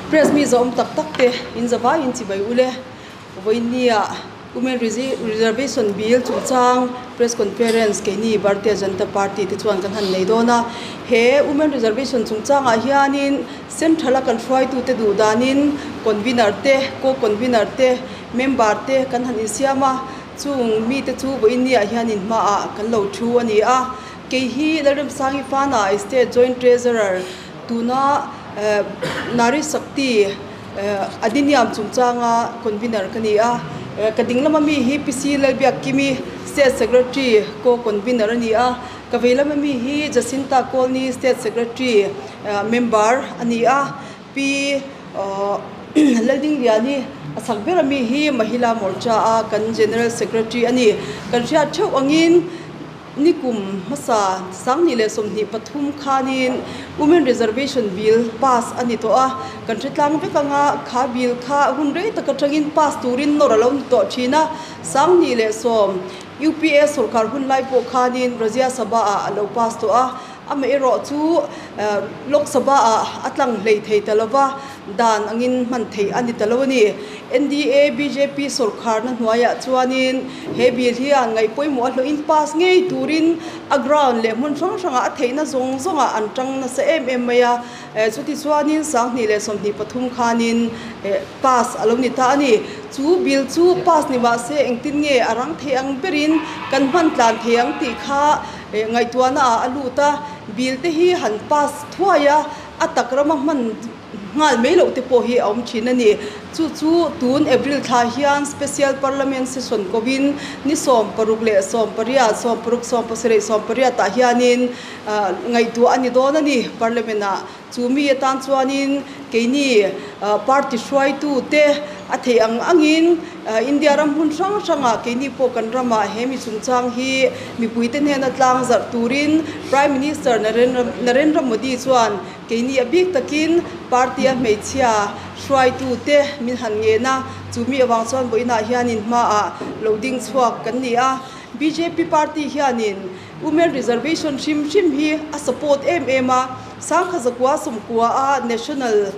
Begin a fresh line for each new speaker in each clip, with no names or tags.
Press mi zawm tak tak te in zavai in chibai ule vawinia Women Reservation Bill chungchang Press Conference keini Bharatiya Janata Party te chuan kan han nei dawn a. He Women Reservation chungchangah hianin Central a kan hruaitute duh danin Convener te, Co-Convener te, Member te kan han insiam a. Chung mite chu vawinia hianin hmaah kan lo thu a ni a. Kei hi Lalremsangi Fana State Joint Treasurer tuna Nari Shakti Adhiniam chungchanga convener ka ni a, ka ding lama mi hi PC Lalbiakkimi State Secretary co-convener a ni a, ka vei lama mi hi Jacinta Colney State Secretary member a ni a, Pi Laldingliani a chak ber ami hi Mahila Morcha a kan General Secretary a ni. Kan hriat theuh angin Nikum hmasa 2023 khanin Women Reservation Bill pass a ni tawh a, kan hre tlang vek anga kha bill kha hun rei tak atangin pass turin nawr a lo ni tawh thin a, 2010 UPA sorkar hun lai pawh khanin Rajya Sabha ah a lo pass tawh a, amaherawh chu Lok Sabha ah a tlang hlei thei ta lova, dan angin hman theih a ni ta lo a ni. NDA, bjp sawrkharna hnuaiah chuanin he bill hian ngaih pawimawh a hlawhin pass ngei turin a ground leh hmun hrang hrangah a theihna zawng zawngah an tang nasa em em mai a. Chuti chuanin 2023 khanin pass a lo ni ta a ni. Chu bill chu pass ni mahse engtin nge a rang thei ang berin kan hman tlan thei ang tih kha ngaihtuahna ah a lut a. Bill te hi han pass thuai a, a tak rama hman nghal mai loh te pawh hi a awm thin a ni. Chu chu tun April thla hian Special Parliament Session kovin ni 68, 60, 70, 80 tah hianin ngaihtuah a ni dawn a ni Parliament ah. Chu mi atan chuanin keini party hruaitu te a theih ang angin India ram hmun hrang hrangah keini pawh kan ramah he mi chungchang hi mipuite hnena tlang zarh turin Prime Minister Narendra Modi chuan Keini a bik takin party a hmeichhia hruaitute min han ngen a, chu mi avang chuan vawiinah hianin hmaah lo ding chhuak kan ni a. Bjp party hianin Women Reservation hrim hrim hi a support em em a, Sangkha zakua sawmkua a national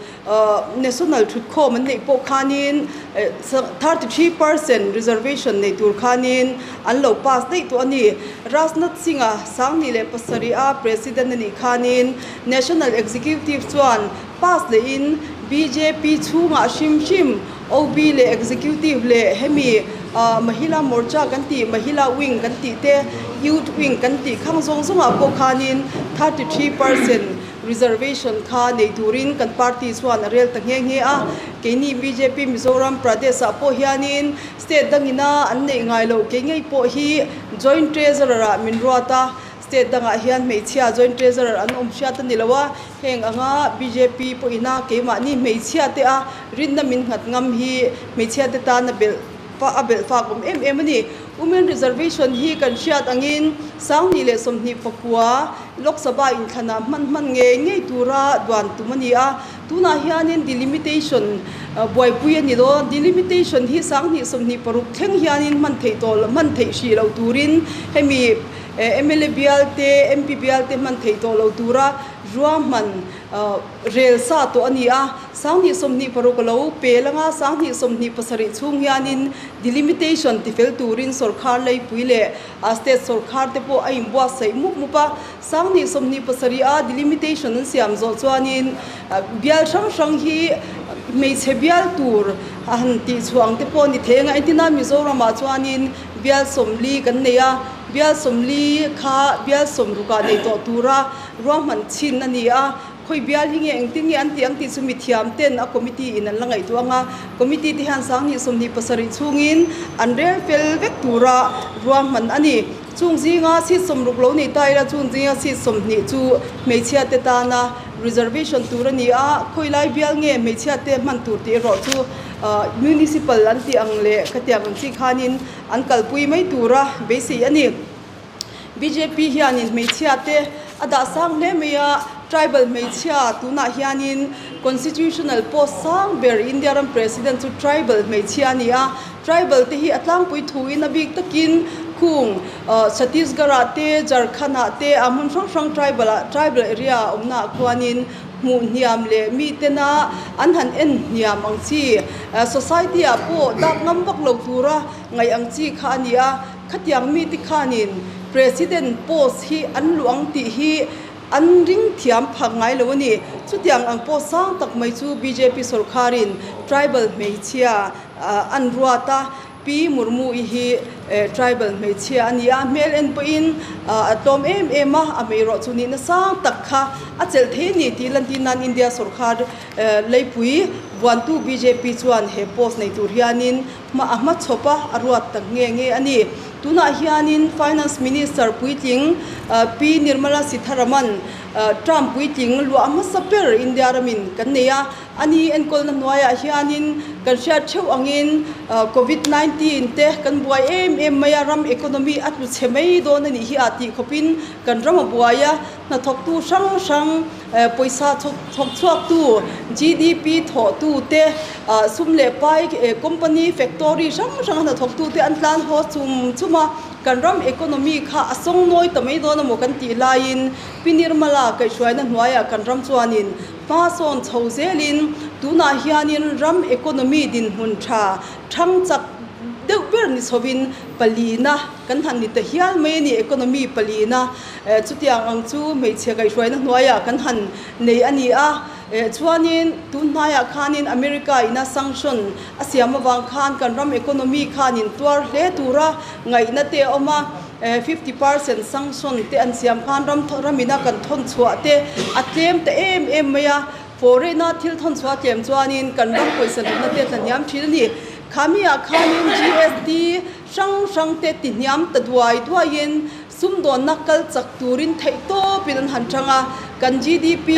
national thutkhawm an neih pawh khanin 33% reservation nei tur khanin an lo pass daih tawh a ni. Rajnath Singh-a 2007 a President a nih khanin National Executive chuan pass lehin bjp chhungah hrim hrim OB leh Executive leh hemi Mahila Morcha kan tih, Mahila Wing kan tih te, Youth Wing kan tih khang zawng zawngah pawh khanin 33% reservation kha nei turin kan party chuan a rel ta nghe nghe a. Keini bjp Mizoram Pradesh-ah pawh hianin state dangina an neih ngai loh kei ngei pawh hi Joint Treasurer-ah min ruat a. State dangah hian hmeichhia Joint Treasurer an awm hriat a ni lo a, heng anga bjp pawhina keimahni hmeichhia te a rinna min nghat ngam hi hmeichhia te tan a belh a belh fak awm em em a ni. Women Reservation hi kan hriat angin 2029 Lok Sabha inthlanah hman hman ngei ngei tura duan tum a ni a, tunah hianin delimitation buaipui a ni lo. Delimitation hi 2026 thleng hianin hman theih tawh hman theih hrih loh turin hemi MLA bial te, MP bial te hman theih tawh lo tura ruahman rel sa tawh a ni a. 2026 a lo pel anga 2027 chhung hianin delimitation tifel turin sawrkhar leipui leh state sawrkhar te pawh a inbuatsaih mup mup a. 2027 a delimitation an siam zawh chuanin bial hrang hrang hi hmeichhe bial tur a han tihchhuah ang te pawh a ni thei anga entina Mizoramah chuanin bial 40 kan nei a. Bial 40 kha bial 60 ah nei tawh tura ruahman chhin a ni a, khawi bial hi nge engtin nge an tih ang tih chu mithiam ten a committee in an la ngaihtuah ang a, committee te hian 2027 chhungin an rel fel vek tura ruahman a ni. Chung zinga seat 60 lo nei ta ila chung zinga seat 20 chu hmeichhia te tana reservation tur a ni a, khawi lai bial nge hmeichhia te hman tur tih erawh chu municipal an tih ang leh khatiang ang chi khanin An kalpui mai tura beisei a ni. Bjp hianin hmeichhia te a dah sang hle mai a, tribal hmeichhia tunah hianin constitutional post sang ber India ram president chu tribal hmeichhia a ni a, tribal te hi a tlangpui thuin a bik takin khung Chhattisgarh ah te, Jharkhand ah te a hmun hrang hrang tribal ah tribal area a awmna ah khuanin. hmuh hniam leh mitena an han en hniam ang chi, society ah pawh dak ngam vak lo tura ngaih ang chi kha a ni a. Khatiang mite khanin President post hi an luh ang tih hi an ring thiam phak ngai lo a ni. Chutiang ang pawh sang tak mai chu bjp sorkharin tribal hmeichhia an ruat a, Pi Murmu-i hi tribal hmeichhia a ni a, hmel en pawhin a tlawm em em a, a hmeirawh chu nihna sang tak kha a chelh thei a ni tih lantir nan India sorkar leipui vuantu bjp chuan he post nei tur hianin hma a hmachhawp a, a ruat tak nge nge a ni. Tunah hianin Finance Minister puitling Pi Nirmala Sitharaman term puitling luah hmasa ber India ramin kan nei a, a ni enkawlna hnuaiah hianin kan hriat theuh angin Covid 19 te kan buai em em mai a, ram economy a tlu chhe mai dawn a nih hi a tih khawpin kan ram a buai a, hnathawktu hrang hrang Pawisa thawk chhuaktu, GDP thawhtu te, sum leh pai company, factory hrang hrang a hnathawktu te an tlan haw chum chum a, kan ram economy kha a sawng nawi ta mai dawn emaw kan tih laiin Pi Nirmala kaihhruaina hnuaiah kan ram chuanin hma sawn chho zelin tunah hianin ram economy dinhmun tha thang chak deuh ber ni chhovin palina kan han ni ta hial mai a ni, economy palina. Chutiang ang chu hmeichhe kaihhruaina hnuaiah kan han nei a ni a, chuanin tun hnaiah khanin America ina sanction a siam avang khan kan ram economy khanin tuar hle tura ngaihna te a awm a, 50% sanction te an siam khan ram ramina kan thawn chhuah te a tlem ta em em mai a, foreign a thil thawn chhuah tlem chuanin kan ram pawisa hlutna te a tlahniam thin a ni. Khamiah khanin GST hrang hrang te tihniam ta duai duaiin Sumdawnna kal chak turin theihtawpin an han chang a, kan GDP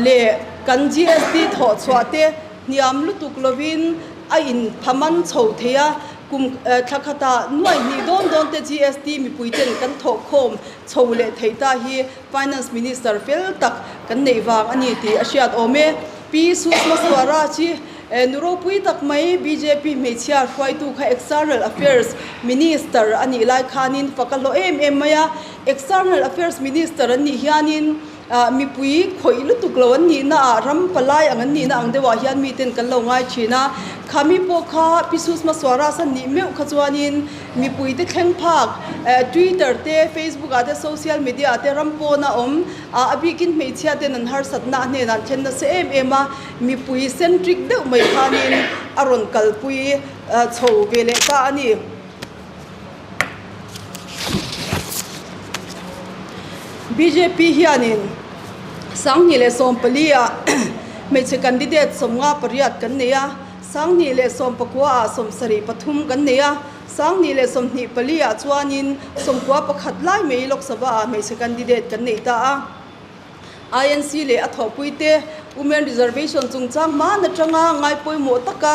leh kan GST thawh chhuah te hniam lutuk lovin a inphaman chho thei a, kum thla khatah nuai hnih dawn dawn te GST mipui ten kan thawh khawm chho leh thei ta hi Finance Minister fel tak kan neih vang a ni tih a hriat awm e. Pi Sushma Swaraj hi Nu ropui tak mai bjp hmeichhia hruaitu kha External Affairs Minister a nih lai khanin fak a hlawh em em mai a. External Affairs Minister an nih hianin mipui khawih lutuk lo an nihna ah ram palai ang an nihna ang deuhah hian miten kan lo ngai thin a. Khami pawh kha Pi Sushma Swaraj a nih meuh kha chuanin mipuite thleng phak Twitter te, Facebook ah te, social media ah te ram pawna awm a bikin hmeichhia ten an harsatna a hnenah an thlen nasa em em a. Mipui centric deuh mai khanin a rawn kalpui chho ve leh ta a ni. Bjp hianin 2014 ah hmeichhe candidate 58 kan nei a, 2019 ah 73 kan nei a, 2024 ah chuanin 91 lai mai Lok Sabha ah hmeichhe candidate kan nei ta a. INC leh a thawhpuite Women Reservation chungchang hman atanga ngai pawimawh taka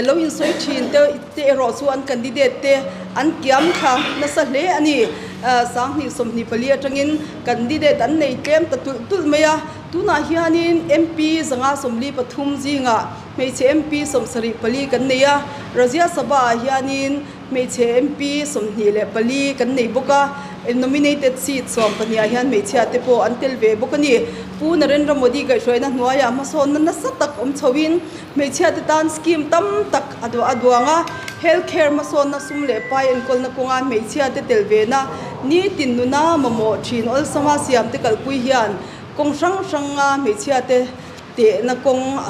lo insawi thin te te erawh chu an candidate te an kiam thla nasa hle a ni. 2024 atangin candidate an nei tlem ta tulh tulh mai a, tunah hianin MP 143 zingah hmeichhe MP 74 kan nei a, Rajya Sabha ah hianin Hmeichhe MP 24 kan nei bawk a, nominated seat 12 ah hian hmeichhia te pawh an tel ve bawk a ni. Pu Narendra Modi kaihhruaina hnuaiah hmasawnna nasa tak awm chhoin hmeichhia te tan scheme tam tak a duah a duang a, health care hmasawnna sum leh pai enkawlna kawnga hmeichhia te tel vena nitin nuna mamawh thin awlsama siam te kalpui hian kawng hrang hranga hmeichhia te Tehna kawng,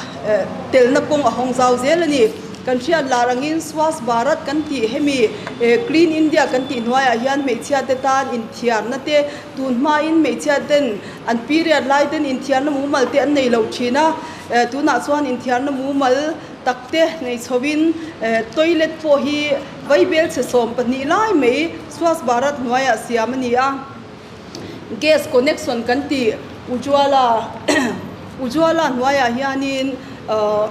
telna kawng a hawng zau zel a ni. Kan hriat lar angin Swachh Bharat kan tih hemi Clean India kan tih hnuaiah hian hmeichhia te tan inthiarna te, tun hmain hmeichhia ten an period lai ten inthiarna mumal te an nei lo thin a, tunah chuan inthiarna mumal tak te nei chhovin toilet pawh hi vaibel chhe 12 lai mai Swachh Bharat hnuaiah siam a ni a. Gas connection kan tih Ujwala Ujwala hnuaiah hianin ahh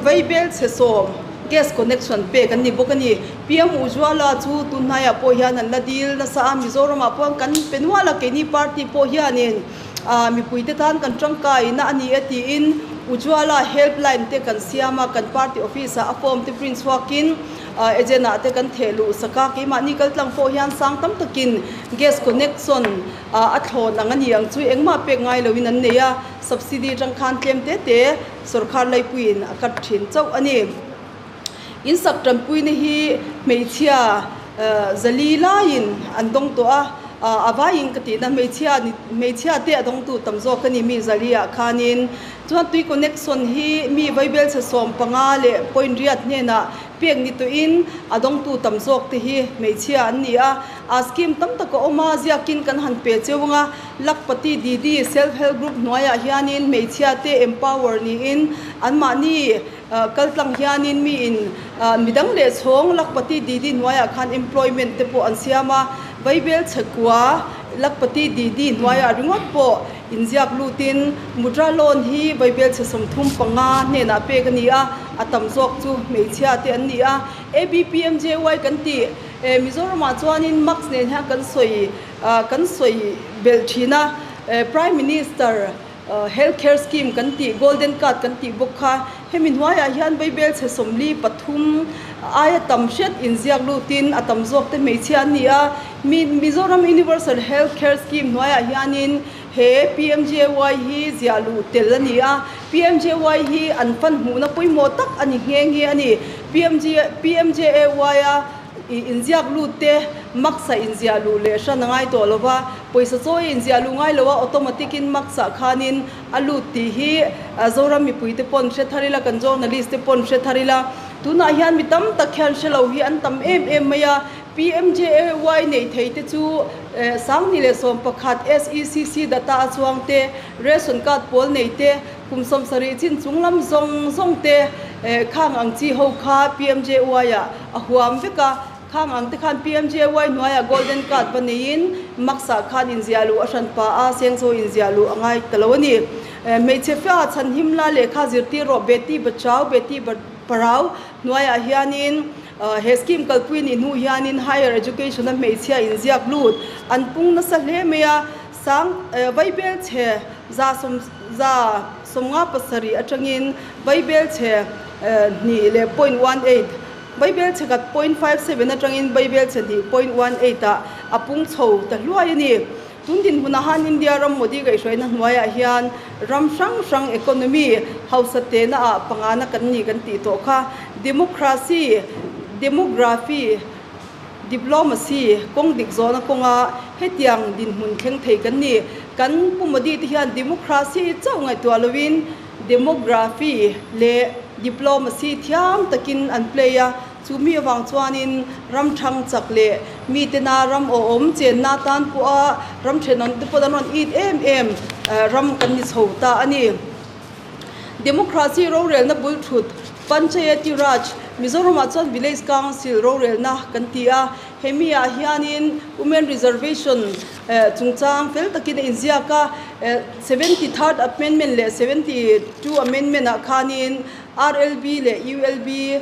vaibel chhe sawm gas connection pek an ni bawk a ni. PM Ujwala chu tun hnaiah pawh hian an la dil nasa a, Mizoramah pawh kan pe nual a, keini party pawh hianin ahh mipuite tan kan tangkaina a ni e tiin Ujwala helpline te kan siam a, kan party office ah a form te print chhuakin. Agent ah te kan theh luh sak a, keimahni kal tlang pawh hian sang tam takin gas connection a thlawn ang a ni ang chu engmah pek ngai loin an nei a, subsidy atang khan tlem te te sorkar laipuiin a cut thin chauh a ni. In sak tanpuina hi hmeichhia 400 laiin an dawng tawh a, a vaiin ka tihna hmeichhia hmeichhia te a dawngtu tam zawk a ni mi 400 ah khanin. Chuan tui connection hi mi vaibelchhe 15 leh point riat hnenah pek ni tawhin a dawngtu tam zawk te hi hmeichhia an ni a. A scheme tam tak a awm a, ziakin kan han pe cheu ang a. Lakhpati Didi Self Help Group hnuaiah hianin hmeichhia te empower niin anmahni kaltlang hianin miin midang leh chhawng Lakhpati Didi hnuaiah khan employment te pawh an siam a. Vaibelchhe kua Lakhpati Didi hnuaiah ringawt pawh Inziak lutin Mudra loan hi vaibelchhe 35 hnenah pek a ni a, a tam zawk chu hmeichhia te an ni a. ABPMJY kan tih Mizoramah chuanin max nen hian kan sawi kan sawi belh thin a, Prime Minister Health Care Scheme kan tih Golden Card kan tih bawk kha hemi hnuaiah hian vaibelchhe 43 aia tam hriat inziak lutin a tam zawk te hmeichhia an ni a. Mizoram Universal Health Care Scheme hnuaiah hianin he PMJY hi ziah luh tel a ni a, PMJY hi an fan hmuhna pawimawh tak a ni nghe nghe a ni. PMJAY-a inziak lut te max-a inziah luh leh hran a ngai tawh lo va, pawisa chawi inziah luh ngai lo a, automatic-in max-ah khanin a lut tih hi Zoram mipuite pawn hre thar ila, kan journalist te pawn hre thar ila. Tunah hian mi tam tak hian hre lo hi an tam em em mai a. PMJAY neih thei te chu 2011 SECC data a chuang te, ration card pawl nei te, kum 70 chin chung lam zawng zawng te khang ang chi ho kha PMJAY ah a huam vek a. Khang ang te khan PMJAY hnuaiah golden card va neiin max ah khan inziah luh a hran pa a, sengchaw inziah luh a ngai ta lo a ni. Hmeichhe fia chhanhim la lehkha zirtir rawh Beti Bachao Beti Parao hnuaiah hianin He scheme kalpui nih hnu hianin higher education a hmeichhia inziak lut an pung nasa hle mai a, sang vaibelchhe 157 atangin vaibelchhe 2 leh .18, vaibelchhe 1.57 atangin vaibelchhe 2.18 ah a pung chho ta hluai a ni. Tun dinhmunah han India ram Modi kaihhruaina hnuaiah hian ram hrang hrang economy hausa tehna ah pangana kan ni kan tih tawh kha. Democracy, demography, diplomacy kawng dik zawhna kawnga hetiang dinhmun thleng thei kan ni. Kan Pu Modi te hian democracy chauh ngaihtuah loin demography leh diplomacy thiam takin an play a. Chu mi avang chuanin ram thang chak leh mitena ram awhawm chenna tan pawha ram thenawm te pawh an rawn it em em ram kan ni chho ta a ni. Democracy rorelna bul thut Panchayati Raj, Mizoramah chuan Village Council rorelna kan ti a, hemi ah hianin Women Reservation chungchang fel takin a inziak a, 73rd Amendment leh 72 Amendment ah khanin RLB leh ULB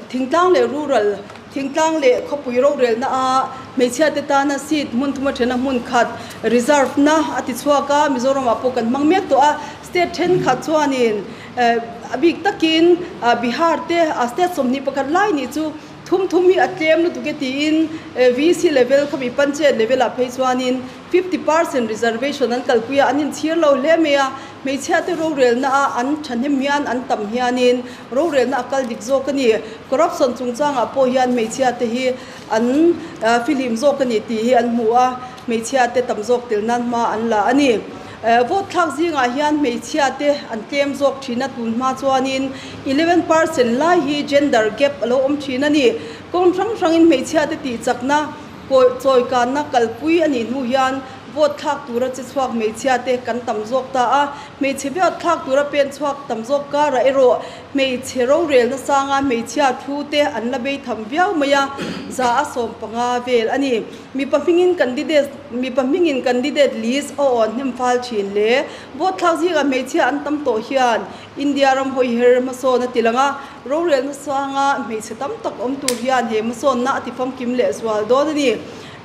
Thingtlang leh Rural, Thingtlang leh khawpui rorelna a hmeichhia te tana seat hmun thuma thena hmun khat reserve na a ti chhuak a, Mizoram ah pawh kan hmang mek tawh a, state thenkhat chuanin a bik takin Bihar te a state 21 lai nih chu thum thum hi a tlem lutuk e tiin VC level khami panchayat level ah phei chuanin 50% reservation an kalpui a, an inchhir lo hle mai a, hmeichhia te rorelna a an thahnem hian an tam hianin rorelna a kal dik zawk a ni. Corruption chungchangah pawh hian hmeichhia te hi an fihlim zawk a ni tih hi an hmu a, hmeichhia te tam zawk tel nan hma an la a ni. Vote thlak zingah hian hmeichhia te an tlem zawk thin a, tun hma chuanin 11% lai hi gender gap a lo awm thin a ni. Kawng hrang hrangin hmeichhia te tihchakna Chawikanna kalpui a nih hnu hian vote thlak tura che chhuak hmeichhia te kan tam zawk ta a, hmeichhe vote thlak tura pen chhuak tam zawk karah erawh hmeichhe rorelna sanga hmeichhia thu te an la bei tham viau mai a, 115 vel a ni. Mipa hmingin candidate mipa hmingin candidate list a awn hnem fal thin hle. Vote thlak zingah hmeichhia an tam tawh hian India ram hawiher hmasawn a ti lang a, rorelna sanga hmeichhe tam tak awm tur hian he hmasawnna a ti famkim leh zual dawn a ni.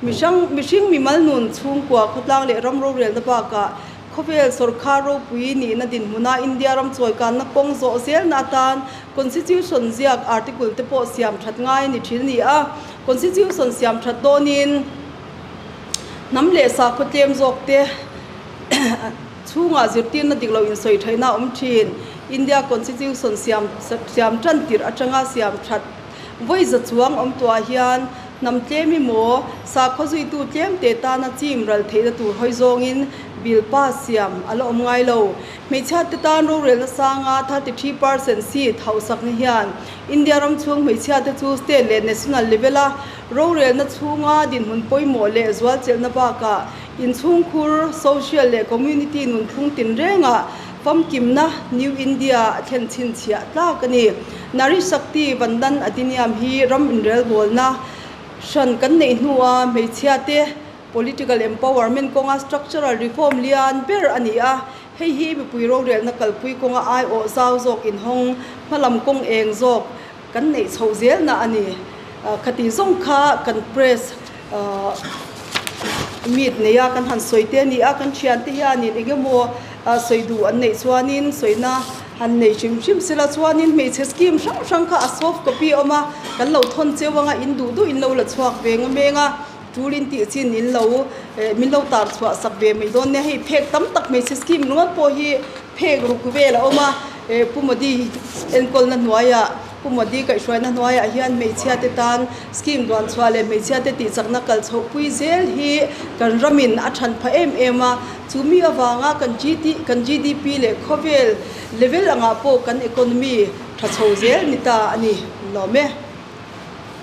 Mihrang, mihring mimal nun chhungkua khawtlang leh ram rorelna bakah Khawvel sawrkar ropui nihna dinhmuna India ram chawikanna kawng zawh zelna atan Constitution ziak article te pawh siam that ngai a ni thin a ni a. Constitution siam that dawnin hnam leh sakhaw tlem zawk te chhungah zirtirna dik lo insawi thaihna a awm thin. India Constitution siam siam tan tirh atanga siam that vawi za chuang awm tuah hian hnam tlem emaw sakhaw zuitu tlem te tana chim ral theihna tur hawi zawngin bill pass siam a la awm ngai lo. Hmeichhia te tan rorelna sanga 33% seat hauhsakna hian India ram chhung hmeichhia te chu state leh national level a rorelna chhunga dinhmun pawimawh leh zualchelhna bakah inchhungkhur, social leh community nunphung tinrengah famkimna New India a thlen chhinchhiah tlak a ni. Nari Shakti Vandan Adhiniyam hi ram inrelbawlna hran kan neih hnua hmeichhia te Political empowerment kawnga structural reform lian ber a ni a, hei hi mipui rorelna kalpui kawnga aiawh zau zawk inhawng hmalam kawng eng zawk kan neih chhoh zelna a ni. Khati zawng kha kan press meet neia kan han sawi te a ni a, kan thiante hianin eng emaw sawi duh an neih chuanin sawina han nei hrim hrim sela chuanin hmeichhe scheme hrang hrang kha a soft copy a awm a, kan lo thawn cheu anga in duh duh in lo la chhuak ve ngam eng a. Tulin tih chin in lo min lo tar chhuah sak ve mai dawn nia, hei phek tam tak hmeichhe scheme ringawt pawh hi phek ruk vel a awm a, Pu Modi enkawlna hnuaiah Pu Modi kaihhruaina hnuaiah hian hmeichhia te tan scheme duan chhuah leh hmeichhia te tih chakna kal chhoh pui zel hi kan ramin a than pha em em a, chu mi avanga kan kan GDP leh khawvel level angah pawh kan economy tha chho zel ni ta a ni lawm e.